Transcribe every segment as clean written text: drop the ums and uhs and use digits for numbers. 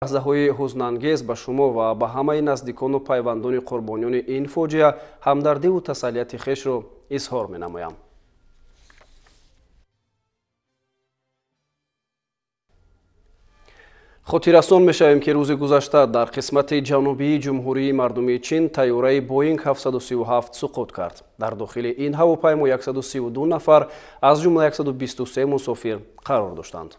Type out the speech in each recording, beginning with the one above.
Лаҳзаҳои ҳузнангез ба шумо ва ба ҳамаи наздикону пайвандони қурбониёни ин фоҷиа ҳамдардиву тасаллияти хешро изҳор менамоям. Хотиррасон мешавем, ки рӯзи гузашта дар қисмати ҷанубии Ҷумҳурии Мардумии Чин тайёраи Боинг 737 суқут кард. Дар дохили ин ҳавопаймо 132 нафар, аз ҷумла 123 мусофир қарор доштанд.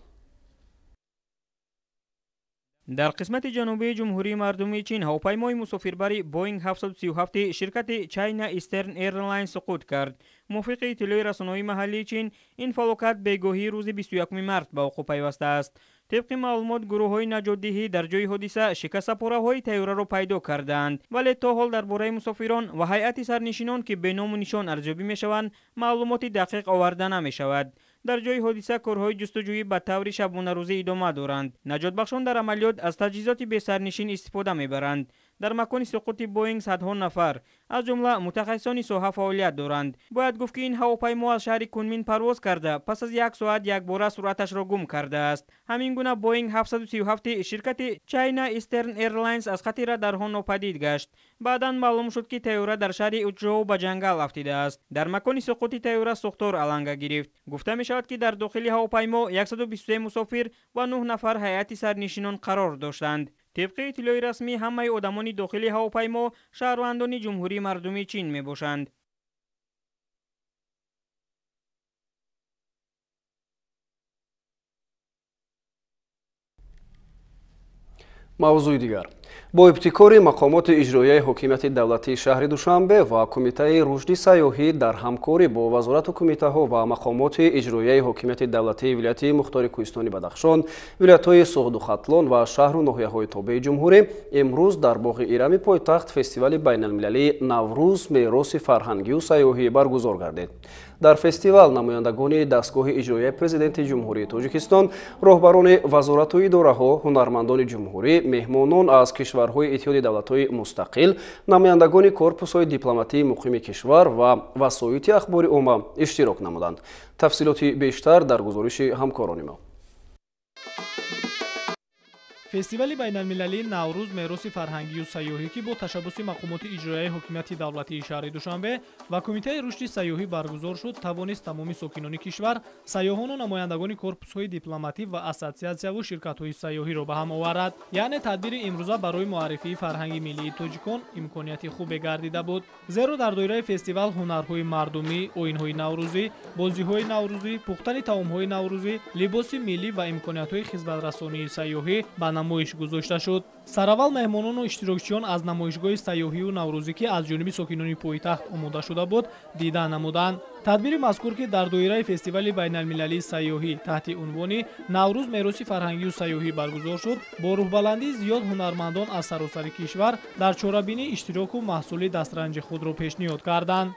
Дар қисмати ҷанубии Ҷумҳурии Мардумии Чин ҳавопаймои мусофирбари Боинг 737 ширкати China Eastern Airlines суқут кард. Мувофиқи иттилои расонаҳои маҳаллии Чин, ин фалокат бегоҳии рӯзи 21 март ба вуқӯъ пайвастааст. Тибқи маълумот, гурӯҳҳои наҷотдиҳӣ дар ҷои ҳодиса шикастапораҳои тайёраро пайдо кардаанд, вале то ҳол дар бораи мусофирон ва ҳайати сарнишинон, ки беному нишон арзёбӣ мешаванд, маълумоти дақиқ оварда намешавад. Дар ҷои ҳодиса корҳои ҷустуҷӯӣ ба таври шабонарӯзӣ идома доранд. Наҷотбахшон дар амалиёт аз таҷҳизоти бесарнишин истифода мебаранд. Дар макони суқути Боинг садҳо нафар, аз ҷумла мутахассисони соҳа, фаъолият доранд. Бояд гуфт, ки ин ҳавопаймо аз шаҳри Кунмин парвоз карда, пас аз як соат якбора суръаташро гум кардааст. Ҳамин гуна Боинг 737 ширкати China Eastern Airlines аз хати радарҳо нопадид гашт. Баъдан маълум шуд, ки тайёра дар шаҳри Учжоу ба ҷангал афтидааст. Дар макони суқути тайёра сӯхтор аланга гирифт. Гуфта мешавад, ки дар дохили ҳавопаймо 123 мусофир ва 9 нафар ҳайати сарнишинон қарор доштанд. Тибқи иттилои расмӣ, ҳамаи одамони дохили ҳавопаймо шаҳрвандони Ҷумҳурии Мардумии Чин мебошанд. Мавзӯи дигар. Бо ибтикори мақомоти иҷроияи ҳокимияти давлатии шаҳри Душанбе ва Кумитаи рушди сайёҳӣ дар ҳамкорӣ бо вазорату кумитаҳо ва мақомоти иҷроияи ҳокимияти давлатии вилояти Мухтори Кӯҳистони Бадахшон, вилоятҳои Суғду Хатлон ва шаҳру ноҳияҳои тобеи ҷумҳурӣ имрӯз дар боғи Ирами пойтахт фестивали байналмилалии «Наврӯз: мероси фарҳангию сайёҳӣ» баргузор гардид. Дар фестивал намояндагони дастгоҳи иҷроияи Президенти Ҷумҳурии Тоҷикистон, роҳбарони вазорату идораҳо, ҳунармандони ҷумҳурӣ, меҳмонон аз кишварҳои Иттиҳоди Давлатҳои Мустақил, намояндагони корпусҳои дипломатии муқими кишвар ва васоити ахбори омма иштирок намуданд. Тафсилоти бештар дар гузориши ҳамкорони мо. Фестивали байналмилалии «Наврӯз: мероси фарҳангию сайёҳӣ», ки бо ташаббуси мақомоти иҷроияи ҳокимияти давлатии шаҳри Душанбе ва Кумитаи рушди сайёҳӣ баргузор шуд, тавонист тамоми сокинони кишвар, сайёҳону намояндагони корпусҳои дипломатӣ ва ассотсиатсияву ширкатҳои сайёҳиро ба ҳам оварад. Яъне тадбири имрӯза барои муаррифии фарҳанги миллии тоҷикон имконияти хубе гардида буд, зеро дар доираи фестивал ҳунарҳои мардумӣ, оинҳои наврӯзӣ, бозиҳои наврӯзӣ, пухтани таомҳои наврӯзӣ, либоси миллӣ ва имкониятҳои хизматрасонии сайёҳӣ ба намоиш гузошта шуд. Сараввал меҳмонону иштирокчиён аз намоишгоҳи сайёҳию наврӯзӣ, ки аз ҷониби сокинони пойтахт омода шуда буд, дида намуданд. Тадбири мазкур, ки дар доираи фестивали байналмилалии сайёҳӣ таҳти унвони «Наврӯз: мероси фарҳангию сайёҳӣ» баргузор шуд, бо рӯҳбаландии зиёд ҳунармандон аз саросари кишвар дар чорабинӣ иштироку маҳсули дастранҷи худро пешниҳод карданд.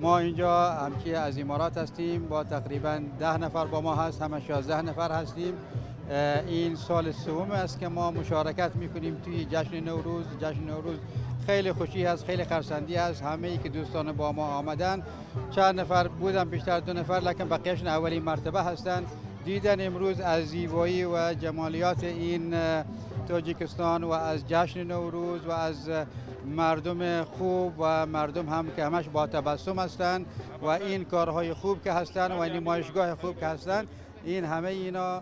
ما اینجا همچی از امارات هستیم، با تقریبا 10 نفر با ما هست، همه 16 نفر هستیم. این سال سوم است که ما مشارکت میکنیم توی جشن نوروز. جشن نوروز خیلی خوشی هست، خیلی خرسندی هست. همه ای که دوستان با ما آمدن، چند نفر بودن، بیشتر 2 نفر، لکن بقیه‌شون اولین مرتبه هستن. دیدن امروز از زیبایی و جمالیات این تاجیکستان و از جشن نوروز و از مردم خوب و مردم هم که همش با تبسم هستند و این کارهای خوب که هستند و نمایشگاه خوب که هستند، این همه اینا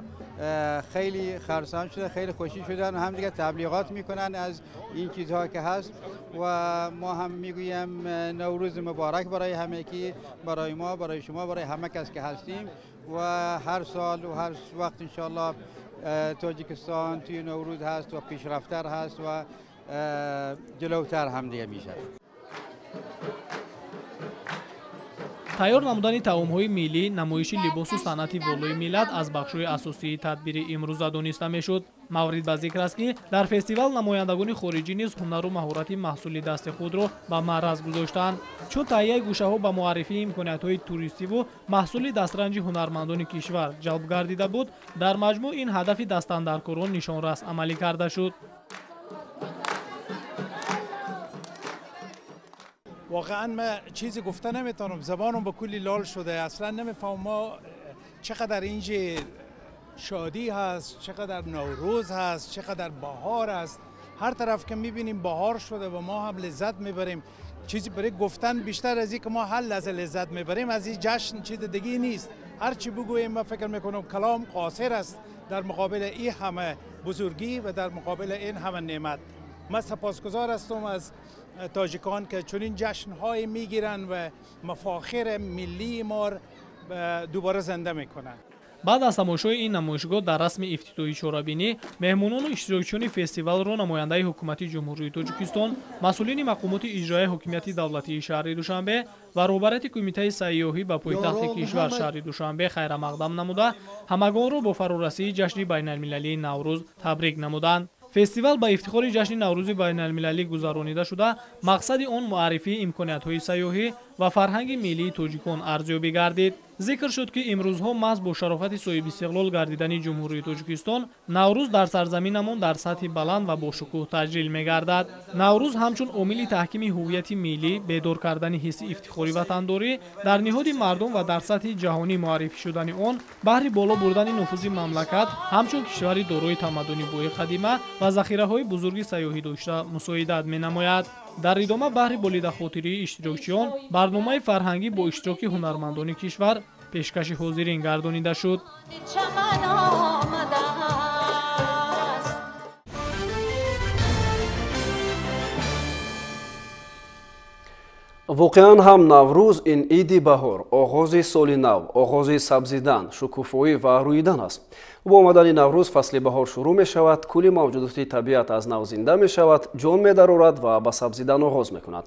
خیلی خرسان شده، خیلی خوشی شدن و هم دیگه تبلیغات میکنن از این چیزها که هست. و ما هم میگویم نوروز مبارک برای همه کی، برای ما، برای شما، برای همه کس که هستیم. و هر سال و هر وقت انشالله تاجیکستان توی نوروز هست و پیشرفتر هست و جلوتر هم دیگه میشه. Тайёр намудани таомҳои миллӣ, намоиши либосу санъати волои миллат аз бахшҳои асосии тадбири имрӯза дониста мешуд. Маврид ба зикр аст, ки дар фестивал намояндагони хориҷӣ низ ҳунару маҳорати маҳсули дасти худро ба маъраз гузоштанд. Чун таҳияи гӯшаҳо ба муаррифии имкониятҳои туристиву маҳсули дастранҷи ҳунармандони кишвар ҷалб гардида буд, дар маҷмӯъ ин ҳадафи дастандаркорон нишонрас амалӣ карда шуд. واقعا من چیزی گفته نمیتونم، زبانم به کلی لال شده، اصلا نمیفهمم ما چقدر اینجا شادی هست، چقدر نوروز هست، چقدر بهار است. هر طرف که میبینیم بهار شده و ما هم لذت میبریم. چیزی برای گفتن بیشتر از این که ما هر لحظه لذت میبریم از این جشن چیز دیگه نیست. هر چی بگوییم ما فکر میکنم کلام قاصر است در مقابل این همه بزرگی و در مقابل این همه نعمت. من سپاسگزار هستم از تاجیکان که چنین جشن‌های میگیرن و مفاخر ملی ما دوباره زنده میکنن. Баъд аз тамошои ин намоишгоҳ дар расми ифтитоҳии чорабинӣ меҳмонону иштирокчиёни фестивалро намояндаи ҳукумати Ҷумҳурии Тоҷикистон, масъулини мақомоти иҷроияи ҳокимияти давлатии шаҳри Душанбе ва роҳбарияти кумитаи сайёҳӣ ба пойтахти кишвар шаҳри Душанбе хайрамақдам намуда, ҳамагонро бо фарорасии ҷашни байналмилалии Наврӯз табрик намуданд. Фестивал ба ифтихори ҷашни Наврӯзи байналмилалӣ гузаронида шуда, мақсади он муаррифии имкониятҳои сайёҳӣ ва фарҳанги миллии тоҷикон арзёбӣ гардид. Зикр шуд, ки имрӯзҳо маҳз бо шарофати соҳибистиқлол гардидани Ҷумҳурии Тоҷикистон Наврӯз дар сарзаминамон дар сатҳи баланд ва бошукӯҳ таҷлил мегардад. Наврӯз ҳамчун омили таҳкими ҳуввияти миллӣ, бедор кардани ҳисси ифтихори ватандорӣ дар ниҳоди мардум ва дар сатҳи ҷаҳонӣ муаррифӣ шудани он баҳри боло бурдани нуфузи мамлакат ҳамчун кишвари дорои тамаддуни бои қадима ва захираҳои бузурги сайёҳӣ дошта мусоидат менамояд. Дар идома баҳри болидахотирии иштирокчиён барномаи фарҳангӣ бо иштироки ҳунармандони кишвар пешкаши ҳозирин гардонида шуд. Воқеан ҳам Наврӯз ин иди баҳор, оғози соли нав, оғози сабзидан, шукуфоӣ ва рӯидан аст. Бо омадани Наврӯз фасли баҳор шурӯъ мешавад, кулли мавҷудоти табиат аз нав зинда мешавад, ҷон медарорад ва ба сабзидан оғоз мекунад.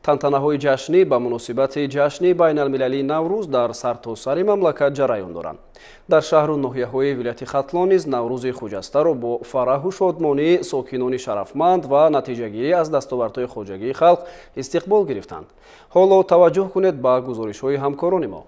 Тантанаҳои ҷашнӣ ба муносибати ҷашни байналмилалии Наврӯз дар сартосари мамлакат ҷараён доранд. Дар шаҳру ноҳияҳои вилояти Хатлон низ Наврӯзи хуҷастаро бо фараҳу шодмонии сокинони шарафманд ва натиҷагирӣ аз дастовардҳои хоҷагии халқ истиқбол гирифтанд. Ҳоло таваҷҷӯҳ кунед ба гузоришҳои ҳамкорони мо.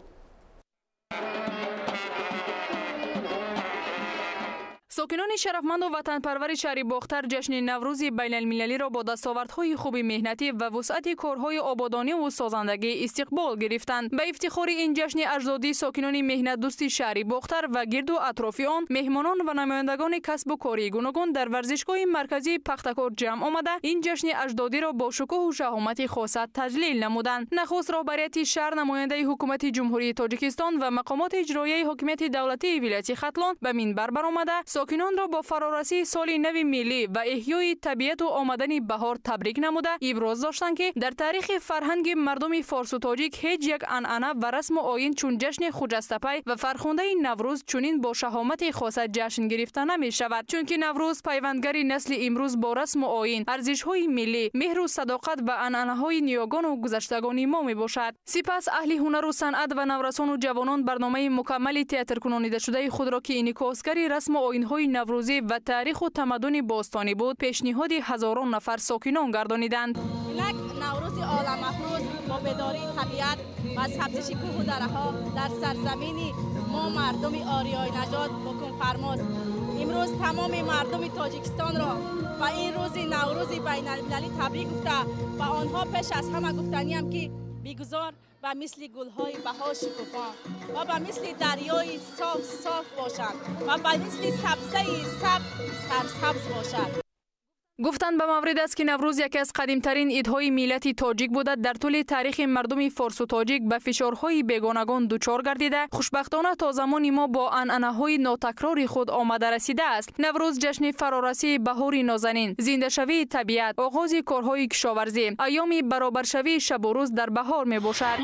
Сокинони шарафманду ватанпарвари шаҳри Бохтар ҷашни Наврӯзи байналмилалиро бо дастовардҳои хуби меҳнатӣ ва вусъати корҳои ободониву созандагӣ истиқбол гирифтанд. Ба ифтихори ин ҷашни аҷдодӣ сокинони меҳнатдӯсти шаҳри Бохтар ва гирду атрофи он меҳмонон ва намояндагони касбу кори гуногун дар варзишгоҳи марказии Пахтакор ҷамъ омада ин ҷашни аҷдодиро бо шукӯҳу шаҳомати хоса таҷлил намуданд. Нахуст роҳбарияти шаҳр, намояндаи ҳукумати Ҷумҳурии Тоҷикистон ва мақомоти иҷроияи ҳокимияти давлатии вилояти Хатлон ба минбар баромада сокинонро бо фарорасии соли нави миллӣ ва эҳёи табиату омадани баҳор табрик намуда иброз доштанд, ки дар таърихи фарҳанги мардуми форсу тоҷик ҳеҷ як анъана ва расму оин чун ҷашни хуҷастапай ва фархундаи Наврӯз чунин бо шаҳомати хоса ҷашн гирифта намешавад, чунки Наврӯз пайвандгари насли имрӯз бо расму оин, арзишҳои миллӣ, меҳру садоқат ва анъанаҳои ниёгону гузаштагони мо мебошад. Сипас аҳли ҳунару санъат ва наврасону ҷавонон барномаи мукаммали театркунонидашудаи худро, ки инъикосгари расму оинҳои наврӯзӣ ва таъриху тамаддуни бостонӣ буд, пешниҳоди ҳазорон нафар сокинон гардониданд. Инак Наврӯзи оламафрӯз бо бедории табиат ва сабзиши кӯҳу дараҳо дар сарзамини мо мардуми ориёинажод ҳукмфармост. Имрӯз тамоми мардуми Тоҷикистонро ба ин рӯзи Наврӯзи байналмилалӣ табрик гуфта ба онҳо пеш аз ҳама гуфтаниям, ки бигузор ба мисли гулҳои баҳор шукуфон ва ба мисли дарёи соф соф бошанд ва ба мисли сабзаи сабз сарсабз бошад. Гуфтанд ба маврид аст, ки Наврӯз яке аз қадимтарин идҳои миллати тоҷик буда, дар тӯли таърихи мардуми форсу тоҷик ба фишорҳои бегонагон дучор гардида, хушбахтона то замони мо бо анъанаҳои нотакрори худ омада расидааст. Наврӯз ҷашни фарорасии баҳори нозанин, зиндашавии табиат, оғози корҳои кишоварзӣ, айёми баробаршавии шабу рӯз дар баҳор мебошад.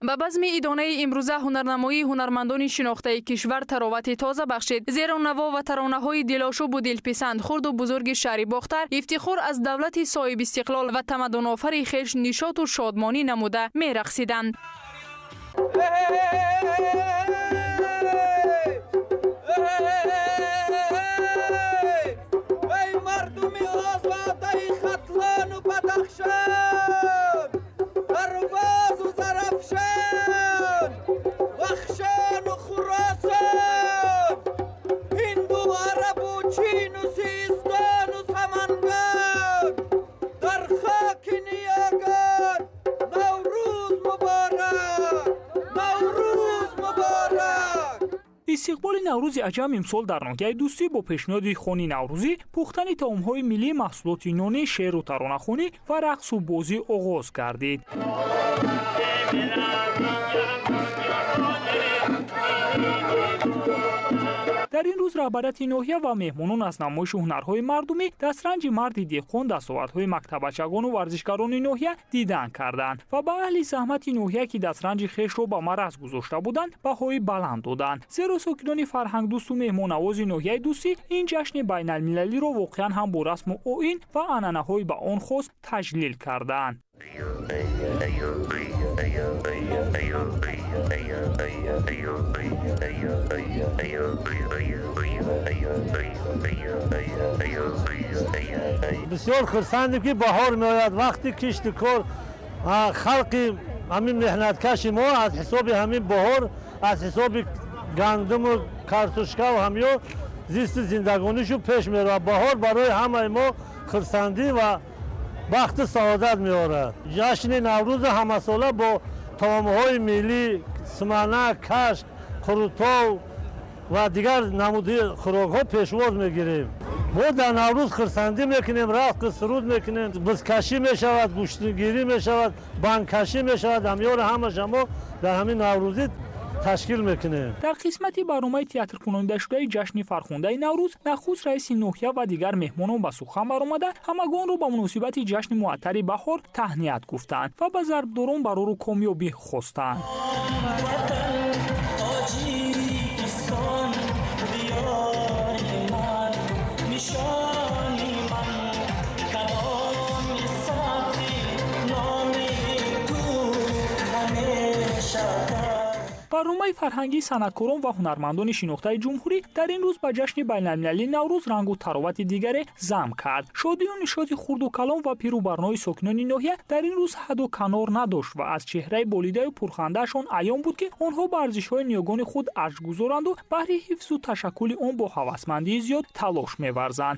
Ба базми идонаи имрӯза ҳунарнамоии ҳунармандони шинохтаи кишвар таровати тоза бахшид, зеро наво ва таронаҳои дилошубу дилписанд хурду бузурги шаҳри Бохтар ифтихор аз давлати соҳибистиқлол ва тамаддунофари хеш нишоту шодмонӣ намуда мерақсиданд. Истиқболи Наврӯзи аҷам имсол дар ноҳияи Дӯстӣ бо пешниҳоди хони наврӯзӣ, пухтани таомҳои миллӣ, маҳсулоти нонӣ, шеъру таронахонӣ ва рақсу бозӣ оғоз гардид. Дар ин рӯз раҳбарияти ноҳия ва меҳмонон аз намоиши ҳунарҳои мардумӣ, дастранҷи марди деҳқон, дастовардҳои мактаббачагону варзишгарони ноҳия дидан карданд ва ба аҳли заҳмати ноҳия, ки дастранҷи хешро ба мараз гузошта буданд, баҳои баланд доданд. Зеро сокинони фарҳангдӯсту меҳмоннавози ноҳияи Дӯстӣ ин ҷашни байналмилалиро воқеан ҳам бо расму оин ва анъанаҳои ба он хос таҷлил карданд. Бисёр хурсандем, ки баҳор меояд, вақти кишту кор. Халқи ҳамин меҳнаткаши мо аз ҳисоби ҳамин баҳор, аз ҳисоби гандуму картошкаву ҳамё зисти зиндагонишу пеш меравад. Баҳор барои ҳамаи мо хурсандӣ ва бахту саодат меорад. Ҷашни Наврӯза ҳамасола бо таомҳои миллӣ, суманак, кашк, қурутов ва дигар намуди хӯрокҳо пешвоз мегирем. Мо дар Наврӯз хурсандӣ мекунем, рақсу суруд мекунем, бизкашӣ мешавад, гӯштигирӣ мешавад, бандкашӣ мешавад. Ҳамёро ҳамаша мо дар ҳамин наврӯзӣ ташкил мекунем. Дар қисмати барномаи театркунонидашудаи ҷашни фархундаи Наврӯз нахуст раиси ноҳия ва дигар меҳмонон ба сухан баромада, ҳамагонро ба муносибати ҷашни муаттари баҳор таҳният гуфтанд ва ба зарбдорон барору комёбӣ хостанд. Барномаи фарҳангии санъаткорон ва ҳунармандони шинохтаи ҷумҳурӣ дар ин рӯз ба ҷашни байналмилалии Наврӯз рангу таровати дигаре зам кард. Шодию нишоти хурду калон ва пиру барнои сокинони ноҳия дар ин рӯз ҳадду канор надошт ва аз чеҳраи болидаю пурхандаашон аён буд, ки онҳо ба арзишҳои ниёгони худ арҷ гузоранду баҳри ҳифзу ташаккули он бо ҳавасмандии зиёд талош меварзанд.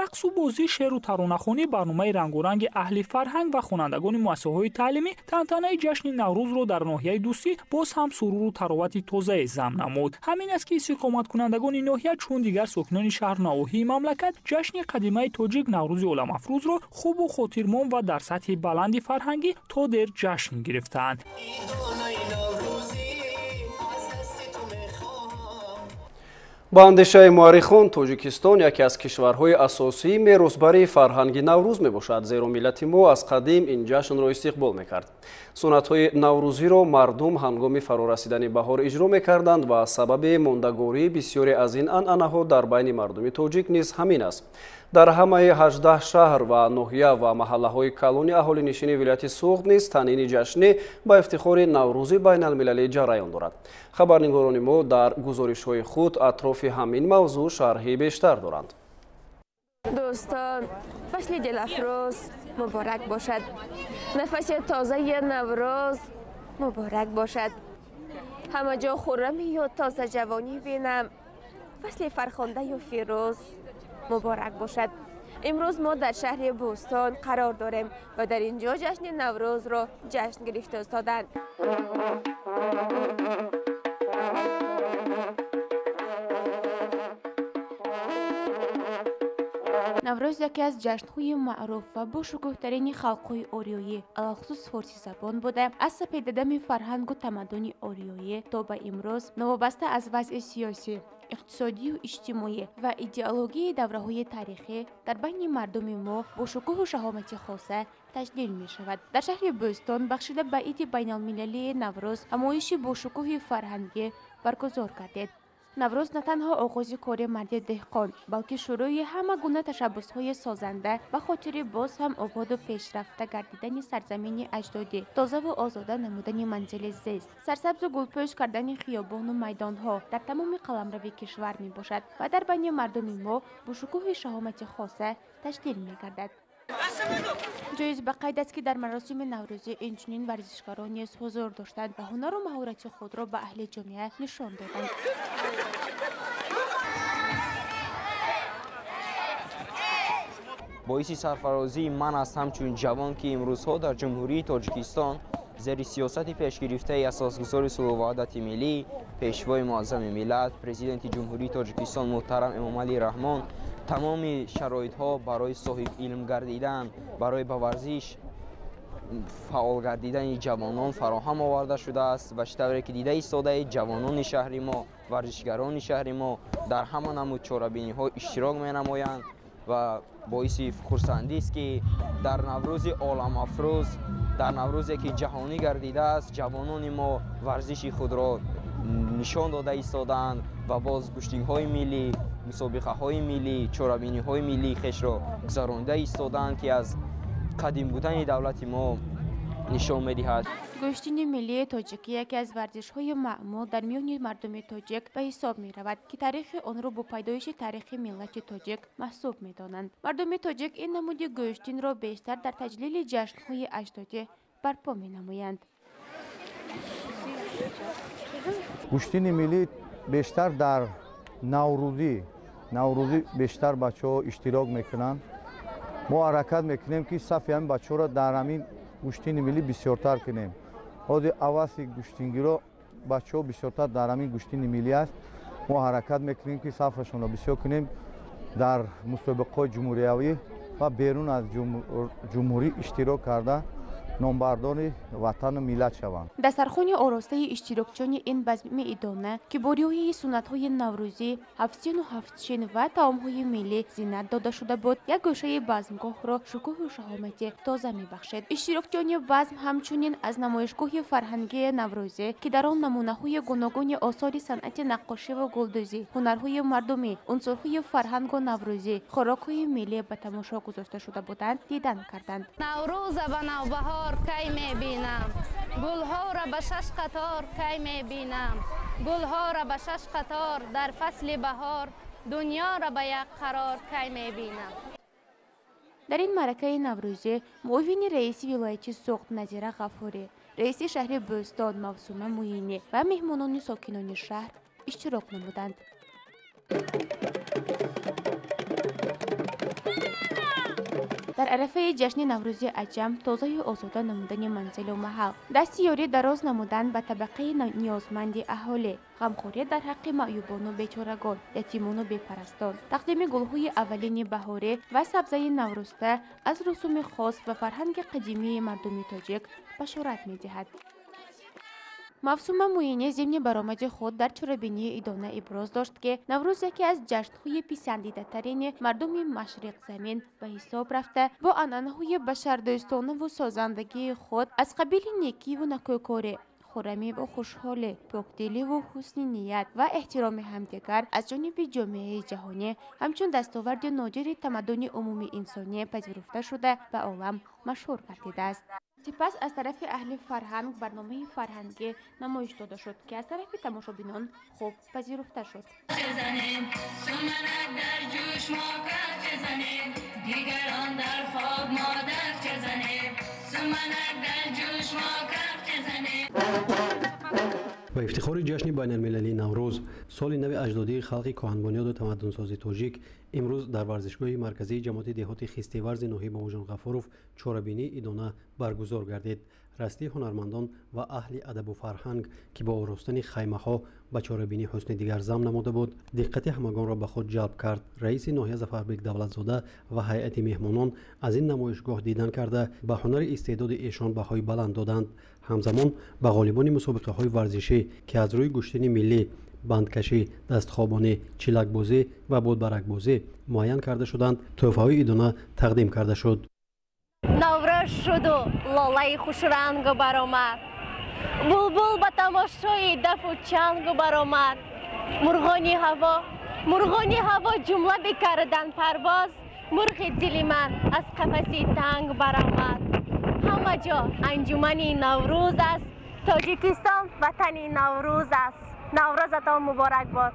Рақсу бозӣ, шеъру таронахонӣ, барномаи рангоранги аҳли фарҳанг ва хонандагони муассисаҳои таълимӣ тантанаи ҷашни Наврӯзро дар ноҳияи Дӯстӣ боз ҳам суруру таровати тозае зам намуд. Ҳамин аст, ки истиқоматкунандагони ноҳия, чун дигар сокинони шаҳру навоҳии мамлакат, ҷашни қадимаи тоҷик Наврӯзи оламафрӯзро хубу хотирмон ва дар сатҳи баланди фарҳангӣ то дер ҷашн гирифтаанд. Ба андешаи муаррихон, Тоҷикистон яке аз кишварҳои асосии меросбарии фарҳанги Наврӯз мебошад, зеро миллати мо аз қадим ин ҷашнро истиқбол мекард. Суннатҳои наврӯзиро мардум ҳангоми фарорасидани баҳор иҷро мекарданд ва сабаби мондагории бисёре аз ин анъанаҳо дар байни мардуми тоҷик низ ҳамин аст. Дар ҳамаи 18 шаҳр ва ноҳия ва маҳаллаҳои калони аҳолинишини вилояти Суғд низ танини ҷашнӣ ба ифтихори Наврӯзи байналмилалӣ ҷараён дорад. Хабарнигорони мо дар гузоришҳои худ атрофи ҳамин мавзӯъ шарҳи бештар доранд. Дӯстон, фасли дилафрӯз муборак бошад. Нафаси тозаи Наврӯз муборак бошад. Ҳама ҷо хуррамию тозаҷавонӣ бинам. Фасли фархундаю фирӯз муборак бошад. Имрӯз мо дар шаҳри Бӯстон қарор дорем ва дар ин ҷо ҷашни Наврӯзро ҷашн гирифта истоданд. Наврӯз яке аз ҷашнҳои маъруф ва бошукӯҳтарини халқҳои ориёӣ, алалхусус форсизабон буда, аз сапедадами фарҳангу тамаддуни ориёӣ то ба имрӯз новобаста аз вазъи сиёсӣ, иқтисодию иҷтимоӣ ва идеологияи давраҳои таърихӣ дар байни мардуми мо бо шукӯҳу шаҳомати хоса таҷлил мешавад. Дар шаҳри Бӯстон бахшида ба иди байналмилалии Наврӯз ҳамоиши бошукӯҳи фарҳангӣ баргузор гардид. Наврӯз на танҳо оғози кори марди деҳқон, балки шурӯи ҳама гуна ташаббусҳои созанда ба хотири боз ҳам ободу пешрафта гардидани сарзамини аҷдодӣ, тозаву озода намудани манзили зист, сарсабзу гулпӯш кардани хиёбону майдонҳо дар тамоми қаламрави кишвар мебошад ва дар байни мардуми мо бо шукӯҳи шаҳомати хоса таҷлил мегардад. Ҷоиз ба қайд аст, ки дар маросими наврӯзӣ инчунин варзишгарон низ ҳузур доштанд ва ҳунару маҳорати худро ба аҳли ҷомеа нишон доданд. Боиси сарфарозии ман аст ҳамчун ҷавон, ки имрӯзҳо дар Ҷумҳурии Тоҷикистон зери сиёсати пешгирифтаи асосгузори сулҳу ваҳдати миллӣ, пешвои муаззами миллат, президенти Ҷумҳурии Тоҷикистон муҳтарам Эмомалӣ Раҳмон тамоми шароитҳо барои соҳиб илм гардидан, барои ба варзиш фаъол гардидани ҷавонон фароҳам оварда шудааст ва чӣ тавре ки дида истодаед, ҷавонони шаҳри мо, варзишгарони шаҳри мо дар ҳама намуд чорабиниҳо иштирок менамоянд ва боиси хурсандист, ки дар Наврӯзи оламафрӯз, дар Наврӯзе ки ҷаҳонӣ гардидааст, ҷавонони мо варзиши худро нишон дода истодаанд ва боз гӯштингҳои миллӣ, мусобиқаҳои миллӣ, чорабиниҳои миллии хешро гузаронида истодаанд, ки аз қадим будани давлати мо нишон медиҳад. Гӯштини миллии тоҷикӣ яке аз варзишҳои маъмул дар миёни мардуми тоҷик ба ҳисоб меравад, ки таърихи онро бо пайдоиши таърихи миллати тоҷик маҳсуб медонанд. Мардуми тоҷик ин намуди гӯштинро бештар дар таҷлили ҷашнҳои аҷдодӣ барпо менамоянд. Гӯштини миллӣ бештар дар наврӯзӣ бештар бачаҳо иштирок мекунанд. Мо ҳаракат мекунем, ки сафи ҳамин бачаҳоро дар ҳамин гӯштини миллӣ бисёртар кунем. Ҳозир аваси гӯштингиро бачаҳо бисёртар дар ҳамин гӯштини миллӣ аст. Мо ҳаракат мекунем, ки сафашонро бисёр кунем, дар мусобиқаҳои ҷумҳуриявӣ ва берун аз ҷумҳурӣ иштирок карда номбардори ватану миллат шаванд. Дастархони оростаи иштирокчиёни ин базми идона, ки бо риояи суннатҳои наврӯзӣ, ҳафтсину ҳафтшин ва таомҳои миллӣ зинат дода шуда буд, як гӯшаи базмгоҳро шукӯҳу шаҳомати тоза мебахшид. Иштирокчиёни базм ҳамчунин аз намоишгоҳи фарҳангии наврӯзӣ, ки дар он намунаҳои гуногуни осори санъати наққошиву гулдӯзӣ, ҳунарҳои мардумӣ, унсурҳои фарҳангу наврӯзӣ, хӯрокҳои миллӣ ба тамошо гузошта шуда буданд, дидан карданд. Наврӯза ба навбаҳор кай мебинам, гулҳоро ба шаш қатор кай мебинам, гулҳоро ба шаш қатор дар фасли баҳор, дунёро ба як қарор кай мебинам. Дар ин маъракаи наврӯзӣ муовини раиси вилояти Суғд Назира Ғафурӣ, раиси шаҳри Бӯстон Мавсума Муинӣ ва меҳмонони сокинони шаҳр иштирок намуданд. Дар арафаи ҷашни Наврӯзи аҷам тозаю озода намудани манзилу маҳал, дасти ёрӣ дароз намудан ба табақаи ниёзманди аҳолӣ, ғамхорӣ дар ҳаққи маъюбону бечорагон, ятимону бепарастон, тақдими гулҳои аввалини баҳорӣ ва сабзаи наврӯзта аз русуми хос ва фарҳанги қадимии мардуми тоҷик башорат медиҳад. Мавсума Муинӣ зимни баромади худ дар чорабинии идона иброз дошт, ки Наврӯз яке аз ҷашнҳои писандидатарини мардуми машриқзамин ба ҳисоб рафта, бо анъанаҳои башардӯстонаву созандагии худ аз қабили некиву накӯкорӣ, хуррамиву хушҳолӣ, покдиливу ҳусни ният ва эҳтироми ҳамдигар аз ҷониби ҷомеаи ҷаҳонӣ ҳамчун дастоварди нодири тамаддуни умумиинсонӣ пазируфта шуда, ба олам машҳур гардидааст. Сипас аз тарафи аҳли фарҳанг барномаи фарҳангӣ намоиш дода шуд, ки аз тарафи тамошобинон хуб пазируфта шуд. Ба ифтихори ҷашни байналмилалии Наврӯз, соли нави аҷдодии халқи коҳанбунёду тамаддунсози тоҷик, имрӯз дар варзишгоҳи марказии ҷамоати деҳоти Хистеварзи ноҳияи Бобоҷон Ғафуров чорабинии идона баргузор гардид. Растии ҳунармандон ва аҳли адабу фарҳанг, ки бо оростани хаймаҳо ба чорабинӣ ҳусни дигар зам намуда буд, диққати ҳамагонро ба худ ҷалб кард. Раиси ноҳия Зафарбек Давлатзода ва ҳайати меҳмонон аз ин намоишгоҳ дидан карда, ба ҳунари истеъдоди эшон баҳои баланд доданд. Ҳамзамон ба ғолибони мусобиқаҳои варзишӣ, ки аз рӯи гӯштини миллӣ, бандкашӣ, дастхобонӣ, чилакбозӣ ва бодбаракбозӣ муайян карда шуданд, тӯҳфаҳои идона тақдим карда шуд. Наврӯз шуду лолаи хушрангу баромад, булбул ба тамошои дафу чангу баромад, мурғони ҳаво ҷумла бикардан парвоз, мурғи дили ман аз қафаси танг баромад. Ҳама ҷо анҷумани Наврӯз аст, Тоҷикистон ватани Наврӯз аст. Наврӯзатон муборак бод.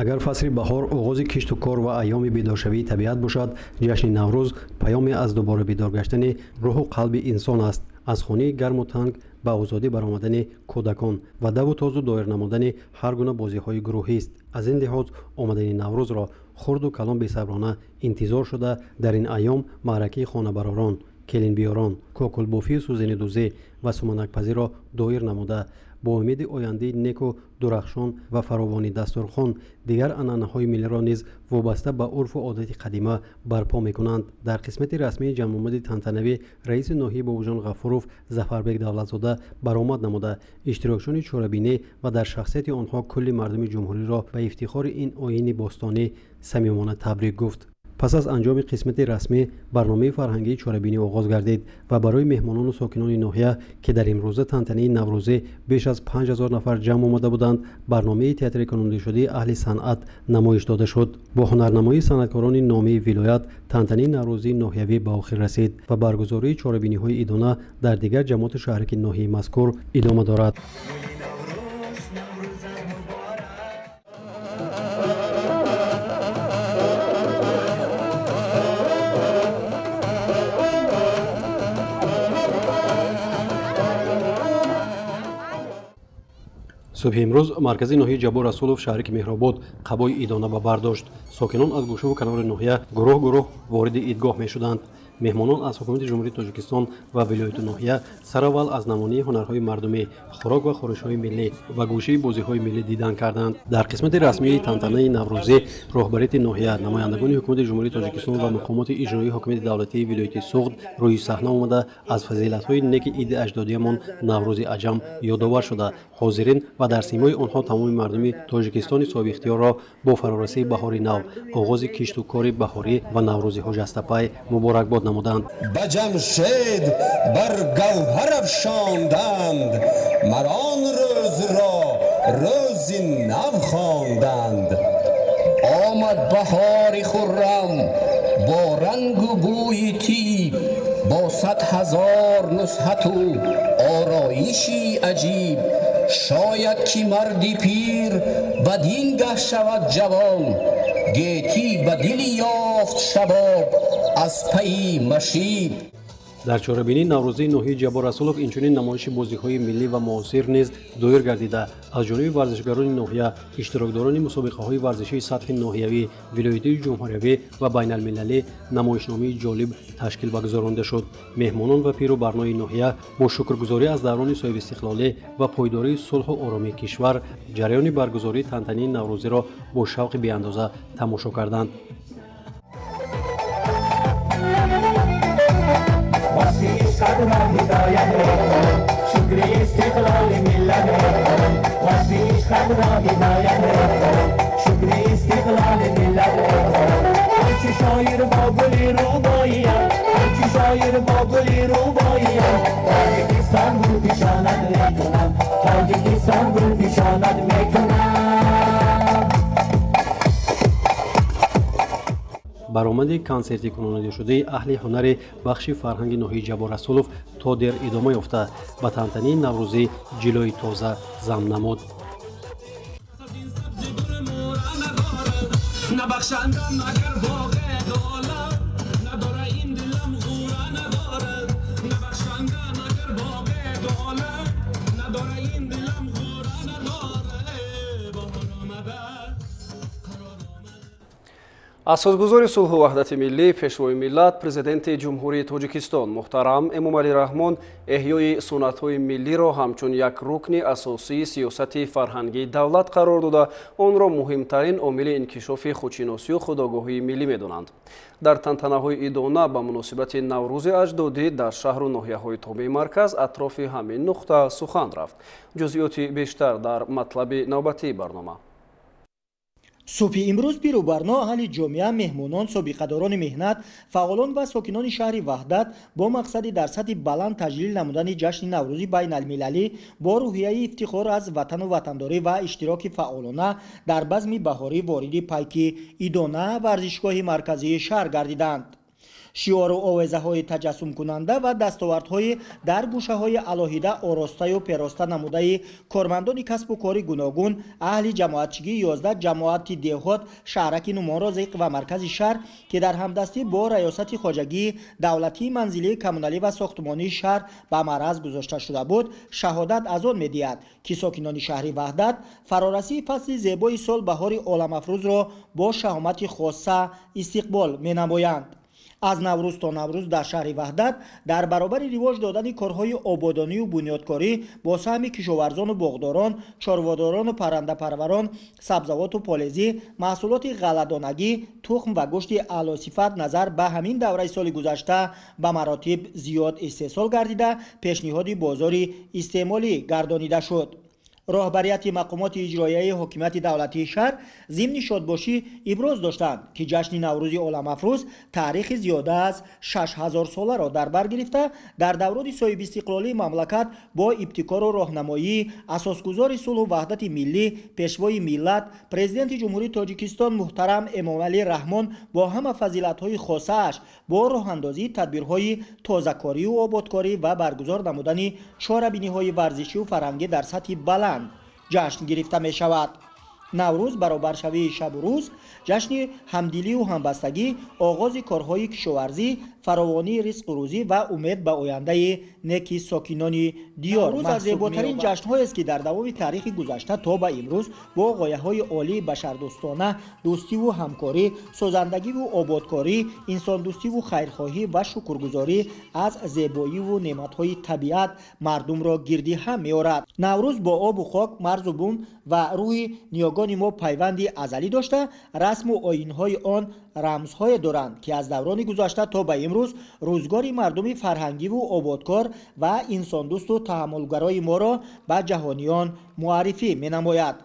Агар фасли баҳор оғози кишту кор ва айёми бедоршавии табиат бошад, ҷашни Наврӯз паёме аз дубора бедор гаштани рӯҳу қалби инсон аст. Аз хонаи гарму танг ба озодӣ баромадани кӯдакон ва даву тозу доир намудани ҳар гуна бозиҳои гурӯҳист. Аз ин лиҳоз омадани Наврӯзро хурду калон бесаброна интизор шуда, дар ин айём маъракаи хонабаророн, келинбиёрон, кокулбофию сӯзанидӯзӣ ва суманакпазиро доир намуда, бо умеди ояндаи неку дурахшон ва фаровонии дастурхон дигар анъанаҳои миллиро низ вобаста ба урфу одати қадима барпо мекунанд. Дар қисмати расмии ҷамъомади тантанавӣ раиси ноҳияи Бобоҷон Ғафуров Зафарбек Давлатзода баромад намуда, иштирокчиёни чорабинӣ ва дар шахсияти онҳо кулли мардуми ҷумҳуриро ба ифтихори ин оини бостонӣ самимона табрик гуфт. Пас аз анҷоми қисмати расмӣ барномаи фарҳангии чорабинӣ оғоз гардид ва барои меҳмонону сокинони ноҳия, ки дар имрӯза тантанаи наврӯзӣ беш аз 5000 нафар ҷамъ омада буданд, барномаи театрикунонидашудаи аҳли санъат намоиш дода шуд. Бо ҳунарнамоии санъаткорони номии вилоят тантанаи наврӯзии ноҳиявӣ ба охир расид ва баргузории чорабиниҳои идона дар дигар ҷамоату шаҳраки ноҳияи мазкур идома дорад. Субҳи имрӯз маркази ноҳияи Ҷаббор Расулов, шаҳраки Меҳробод, қабои идона ба бар дошт. Сокинон аз гӯшаву канори ноҳия гурӯҳ гурӯҳ вориди идгоҳ мешуданд. Меҳмонон аз ҳукумати Ҷумҳурии Тоҷикистон ва вилояту ноҳия сараввал аз намунаи ҳунарҳои мардумӣ, хӯрок ва хӯришҳои миллӣ ва гӯшаи бозиҳои миллӣ дидан карданд. Дар қисмати расмии тантанаи наврӯзӣ роҳбарияти ноҳия, намояндагони ҳукумати Ҷумҳурии Тоҷикистон ва мақомоти иҷроии ҳокимияти давлатии вилояти Суғд рӯи саҳна омада, аз фазилатҳои неки иди аҷдодиямон Наврӯзи аҷам ёдовар шуда, ҳозирин ва дар симои онҳо тамоми мардуми Тоҷикистони соҳибихтиёрро бо фарорасии баҳори нав, оғози кишту кори баҳорӣ ва наврӯзи ҳуҷастапай муборакбод намуданд. Ба Ҷамшед бар гавҳар афшонданд, мар он рӯзро рӯзи нав хонданд. Омад баҳори хуррам бо рангу бӯи тиб, бо 100 000 нусҳату ороиши аҷиб. Шояд ки марди пир бадин гаҳ шавад ҷавон, гетӣ ба дили ёфт шабоб аз пайи машиб. Дар чорабинии наврӯзии ноҳияи Ҷаббор Расулов инчунин намоиши бозиҳои миллӣ ва муосир низ доир гардида, аз ҷониби варзишгарони ноҳия, иштирокдорони мусобиқаҳои варзишии сатҳи ноҳиявӣ, вилоятию ҷумҳуриявӣ ва байналмилалӣ намоишномаи ҷолиб ташкил ба гузаронда шуд. Меҳмонон ва пиру барнои ноҳия бо шукргузорӣ аз даврони соҳибистиқлолӣ ва пойдории сулҳу оромии кишвар ҷараёни баргузории тантании наврӯзиро бо шавқи беандоза тамошо карданд. Баромади консерти кунонидашудаи аҳли ҳунари бахши фарҳанги ноҳияи Ҷаббор Расулов то дер идома ёфта, ба тантании наврӯзӣ ҷилои тоза зам намуд. Асосгузори сулҳу ваҳдати миллӣ, пешвои миллат, президенти Ҷумҳурии Тоҷикистон муҳтарам Эмомалӣ Раҳмон эҳёи суннатҳои миллиро ҳамчун як рукни асосии сиёсати фарҳангии давлат қарор дода, онро муҳимтарин омили инкишофи худшиносию худогоҳии миллӣ медонанд. Дар тантанаҳои идона ба муносибати Наврӯзи аҷдодӣ дар шаҳру ноҳияҳои тобеи марказ атрофи ҳамин нуқта сухан рафт. Ҷузъиёти бештар дар матлаби навбатии барнома. Субҳи имрӯз пиру барно, аҳли ҷомеа, меҳмонон, собиқадорони меҳнат, фаъолон ва сокинони шаҳри Ваҳдат бо мақсади дар сатҳи баланд таҷлил намудани ҷашни наврӯзи байналмилалӣ бо рӯҳияи ифтихор аз ватану ватандорӣ ва иштироки фаъолона дар базми баҳорӣ вориди пайки идона варзишгоҳи марказии шаҳр гардиданд. Шиору овезаҳои таҷассумкунанда ва дастовардҳои дар гӯшаҳои алоҳида оростаю пероста намудаи кормандони касбу кори гуногун, аҳли ҷамоатчигии 11 ҷамоати деҳот, шаҳраки Нумонро зиқ ва маркази шаҳр, ки дар ҳамдастӣ бо раёсати хоҷагии давлатии манзилии коммуналӣ ва сохтмонии шаҳр ба маъраз гузошта шуда буд, шаҳодат аз он медиҳад, ки сокинони шаҳри Ваҳдат фарорасии фасли зебои сол баҳори оламафрӯзро бо шаҳомати хоса истиқбол менамоянд. Аз Наврӯз то Наврӯз дар шаҳри Ваҳдат дар баробари ривоҷ додани корҳои ободонию бунёдкорӣ бо саҳми кишоварзону боғдорон, чорводорону паррандапарварон, сабзавоту полезӣ, маҳсулоти ғалладонагӣ, тухм ва гӯшти аълосифат назар ба ҳамин давраи соли гузашта ба маротиб зиёд истеҳсол гардида, пешниҳоди бозори истеъмолӣ гардонида шуд. Роҳбарияти мақомоти иҷроияи ҳокимияти давлатии шаҳр зимни шодбошӣ иброз доштанд, ки ҷашни Наврӯзи оламафрӯз таърихи зиёда аз 6000 соларо дар бар гирифта, дар даврони соҳибистиқлолии мамлакат бо ибтикору роҳнамоии асосгузори сулҳу ваҳдати миллӣ, пешвои миллат, президенти Ҷумҳурии Тоҷикистон муҳтарам Эмомалӣ Раҳмон бо ҳама фазилатҳои хосааш бо роҳандозии тадбирҳои тозакорию ободкорӣ ва баргузор намудани чорабиниҳои варзишию фарҳангӣ дар сатҳи баланд ҷашн гирифта мешавад. Наврӯз баробаршавии шабу рӯз, ҷашни ҳамдилию ҳамбастагӣ, оғози корҳои кишоварзӣ, фаровонии ризқу рӯзӣ ва умед ба ояндаи неки сокинони диёр аз зеботарин ҷашнҳоест, ки дар давоми таърихи гузашта то ба имрӯз бо ғояҳои олии башардӯстона, дӯстиву ҳамкорӣ, созандагиву ободкорӣ, инсондӯстиву хайрхоҳӣ ва шукргузорӣ аз зебоиву неъматҳои табиат мардумро гирди ҳам меорад. Наврӯз бо обу хок, марзу бум ва рӯҳи ниёгони мо пайванди азалӣ дошта, расму оинҳои он рамзҳое доранд, ки аз даврони гузашта то ба имрӯз рӯзгори мардуми фарҳангиву ободкор ва инсондӯсту таҳаммулгарои моро ба ҷаҳониён муаррифӣ менамояд.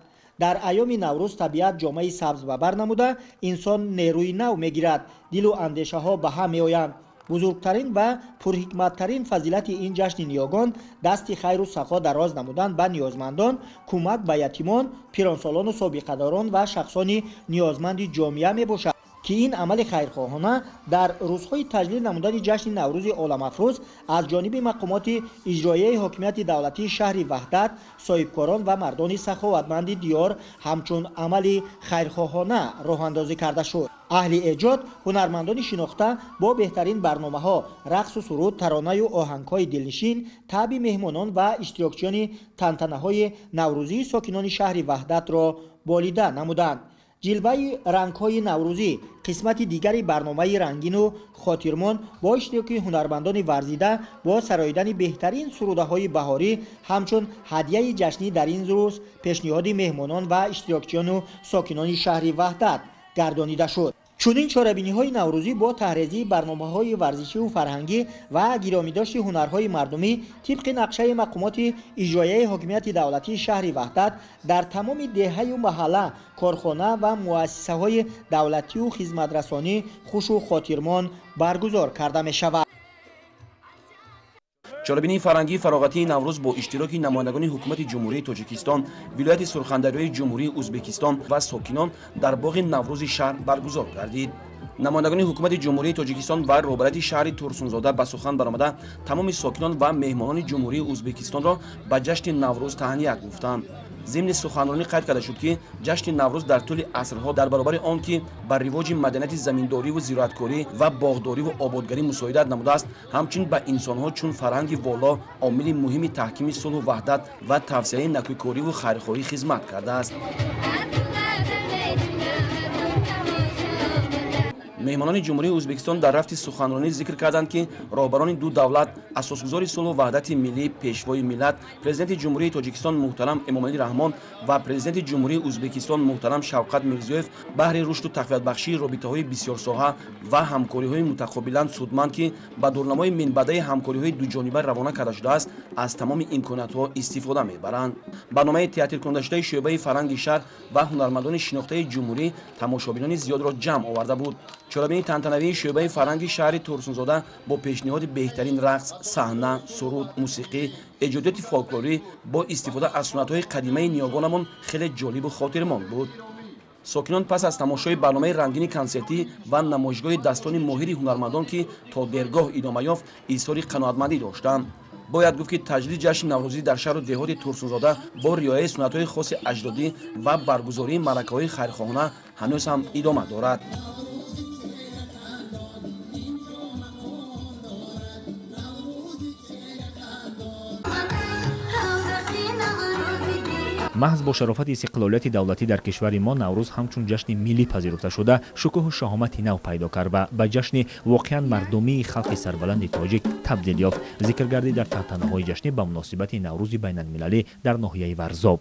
Дар айёми Наврӯз табиат ҷомаи сабз ба бар намуда, инсон нерӯи нав мегирад, дилу андешаҳо ба ҳам меоянд. Бузургтарин ва пурҳикматтарин фазилати ин ҷашни ниёгон дасти хайру сахо дароз намудан ба ниёзмандон, кӯмак ба ятимон, пиронсолону собиқадорон ва шахсони ниёзманди ҷомеа мебошад, ки ин амали хайрхоҳона дар рӯзҳои таҷлил намудани ҷашни Наврӯзи оламафрӯз аз ҷониби мақомоти иҷроияи ҳокимияти давлатии шаҳри Ваҳдат, соҳибкорон ва мардони саховатманди диёр ҳамчун амали хайрхоҳона роҳандозӣ карда шуд. Аҳли эҷод, ҳунармандони шинохта бо беҳтарин барномаҳо, рақсу суруд, таронаю оҳангҳои дилнишин таъби меҳмонон ва иштирокчиёни тантанаҳои наврӯзии сокинони шаҳри Ваҳдатро болида намуданд. Ҷилваи рангҳои наврӯзӣ қисмати дигари барномаи рангину хотирмон бо иштироки ҳунармандони варзида бо сароидани беҳтарин сурудаҳои баҳорӣ ҳамчун ҳадияи ҷашнӣ дар ин рӯз пешниҳоди меҳмонон ва иштирокчиёну сокинони шаҳри Ваҳдат гардонида шуд. Чунин чорабиниҳои наврӯзӣ бо таҳрезии барномаҳои варзишиву фарҳангӣ ва гиромидошти ҳунарҳои мардумӣ тибқи нақшаи мақомоти иҷроияи ҳокимияти давлатии шаҳри Ваҳдат дар тамоми деҳаю маҳалла, корхона ва муассисаҳои давлатию хизматрасонӣ хушу хотирмон баргузор карда мешавад. Чорабинии фарҳангии фароғатии Наврӯз бо иштироки намояндагони ҳукумати Ҷумҳурии Тоҷикистон, вилояти Сурхандарёи Ҷумҳурии Ӯзбекистон ва сокинон дар боғи Наврӯзи шаҳр баргузор гардид. Намояндагони ҳукумати Ҷумҳурии Тоҷикистон ва роҳбарияти шаҳри Турсунзода ба сухан баромада тамоми сокинон ва меҳмонони Ҷумҳурии Ӯзбекистонро ба ҷашни Наврӯз таҳният гуфтанд. Зимни суханронӣ қайд карда шуд, ки ҷашни Наврӯз дар тӯли асрҳо дар баробари он ки бар ривоҷи маданияти заминдориву зироаткорӣ ва боғдориву ободгарӣ мусоидат намудааст, ҳамчунин ба инсонҳо чун фарҳанги воло омили муҳими таҳкими сулҳу ваҳдат ва тавсеаи накӯкориву хайрхоҳӣ хизмат кардааст. Меҳмонони Ҷумҳурии Ӯзбекистон дар рафти суханронӣ зикр карданд, ки роҳбарони ду давлат, асосгузори сулҳу ваҳдати миллӣ, пешвои миллат, президенти Ҷумҳурии Тоҷикистон муҳтарам Эмомалӣ Раҳмон ва президенти Ҷумҳурии Ӯзбекистон муҳтарам Шавкат Мирзиёев баҳри рушду тақвиятбахшии робитаҳои бисёрсоҳа ва ҳамкориҳои мутақобилан судманд, ки ба дурнамои минбаъдаи ҳамкориҳои дуҷониба равона карда шудааст, аз тамоми имкониятҳо истифода мебаранд. Барномаи театркунандашудаи шӯъбаи фарҳанги шаҳр ва ҳунармандони шинохтаи ҷумҳурӣ тамошобинони зиёдро ҷамъ оварда буд. Чорабинии тантанавии шӯъбаи фарҳанги шаҳри Турсунзода бо пешниҳоди беҳтарин рақс, саҳна, суруд, мусиқӣ, эҷодиёти фолклорӣ бо истифода аз суннатҳои қадимаи ниёгонамон хеле ҷолибу хотирмон буд. Сокинон пас аз тамошои барномаи рангини консертӣ ва намоишгоҳи дастони моҳири ҳунармандон, ки то дергоҳ идома ёфт, изҳори қаноатмандӣ доштанд. Бояд гуфт, ки таҷлили ҷашни наврӯзӣ дар шаҳру деҳоти Турсунзода бо риояи суннатҳои хоси аҷдодӣ ва баргузории маъракаҳои хайрхоҳона ҳанӯз ҳам идома дорад. Маҳз бо шарофати истиқлолияти давлатӣ дар кишвари мо Наврӯз ҳамчун ҷашни миллӣ пазируфта шуда, шукӯҳу шаҳомати нав пайдо кард ва ба ҷашни воқеан мардумии халқи сарбаланди тоҷик табдил ёфт. Зикр гардид дар тантанаҳои ҷашнӣ ба муносибати Наврӯзи байналмилалӣ дар ноҳияи Варзоб.